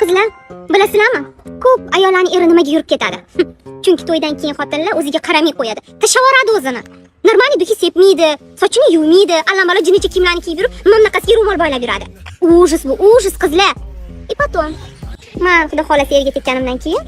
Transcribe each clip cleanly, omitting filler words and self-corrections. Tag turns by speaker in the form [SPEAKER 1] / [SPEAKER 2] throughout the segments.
[SPEAKER 1] Qizlar, bilasizlarmi? Ko'p ayollarning eri nimaga yurib ketadi? Chunki to'ydan keyin xotinlar o'ziga qaramay qo'yadi. Tashlavoradi o'zini. Нормальный духи sepmaydi, sochini yuvmaydi, allambalo jinnicha kiyimlarni kiyib yurib, mamlakasiga ro'mol boylab yuradi. Ужас bu, ужас, qizlar. И потом, man xudo xolasa erga tekkanimdan keyin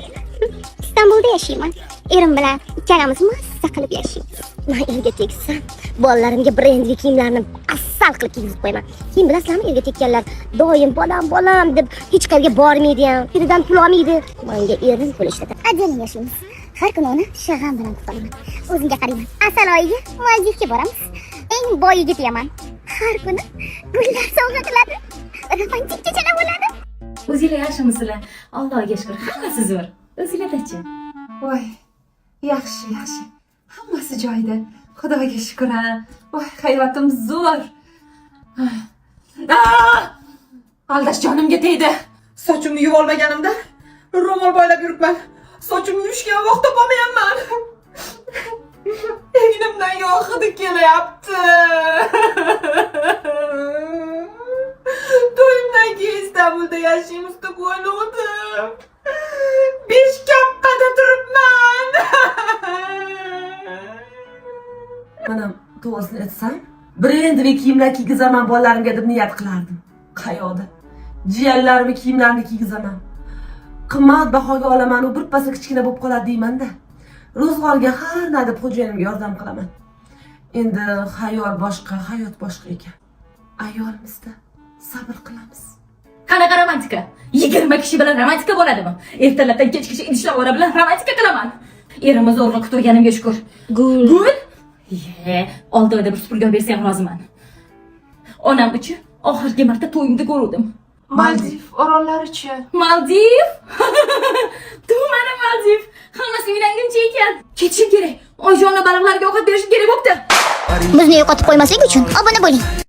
[SPEAKER 1] Istanbulda yashayman. Erim bilan ikkalamiz mazza qilib yashaymiz.
[SPEAKER 2] Man erga tegsam, bolalarimga brendli kiyimlarni asal qilib kiygizib qo'yaman. Keyin bilasizlarmi, erga tekkanlar doim bolam, bolam deb hech qayerga bormaydi ham, eridan pul olmaydi. Menga erim pul ishlatadi.
[SPEAKER 1] Отдельно yashaymiz. Har kuni uni shag'am bilan kutib olaman. O'zimga qarayman. Asal oyiga Maldivga boramiz. Eng boy yigit yaman. Har kuni gullar sovg'a qiladi. Romantik kechalar bo'ladi.
[SPEAKER 3] O'zinglar yaxshimisizlar? Allohga shukur, hammasi zo'r. O'zinglardachi?
[SPEAKER 4] Voy, yaxshi, yaxshi. Hammasi joyida. Xudoga shukur, ha. Voy, hayotim zo'r. Ah! Aldash jonimga tegdi.
[SPEAKER 5] Sochimni yuvolmaganimda ro'mol boylab yuribman. Sochimni yuvishga ham vaqt topolmayapman. Egnimdan yog' hidi kelyapti. To'yimdan keyin Istanbulda yashaymiz deb o'ylagandim. Besh kappada turibman.
[SPEAKER 6] Mana to'g'risini aytsam, brendli kiyimlar kiygizaman bolalarimga deb niyat qilardim. Qayoqda? Jiyanlarimni kiyimlarini kiygizaman. Qimmat bahoga olaman, u birpasda kichkina bo'lib qoladi deyman-da. Ro'zg'orga har na deb xo'jayinimga yordam qilaman. Endi xayol boshqa, hayot boshqa ekan. Ayolmizda sabr qilamiz.
[SPEAKER 3] Qanaqa romantika? 20 kishi bilan romantika bo'ladimi? Ertalabdan kechgacha idishlab bilan romantika qilaman. Erimni zo'rg'a kutganimga shukur.
[SPEAKER 2] Gul.
[SPEAKER 3] Gul? Ye, 6 oyda bir supurgi olib bersa ham roziman. Onam uchun oxirgi marta to'yimda ko'ruvdim.
[SPEAKER 4] Maldiv orollarichi?
[SPEAKER 3] Maldiv? Tumani Maldiv. Hammasi uylanguncha ekan. Ketishim kerak. Oyjonni baliqlarga ovqat berishim kerak bo'pti.
[SPEAKER 1] Bizni yo'qotib qo'ymaslik uchun obuna bo'ling.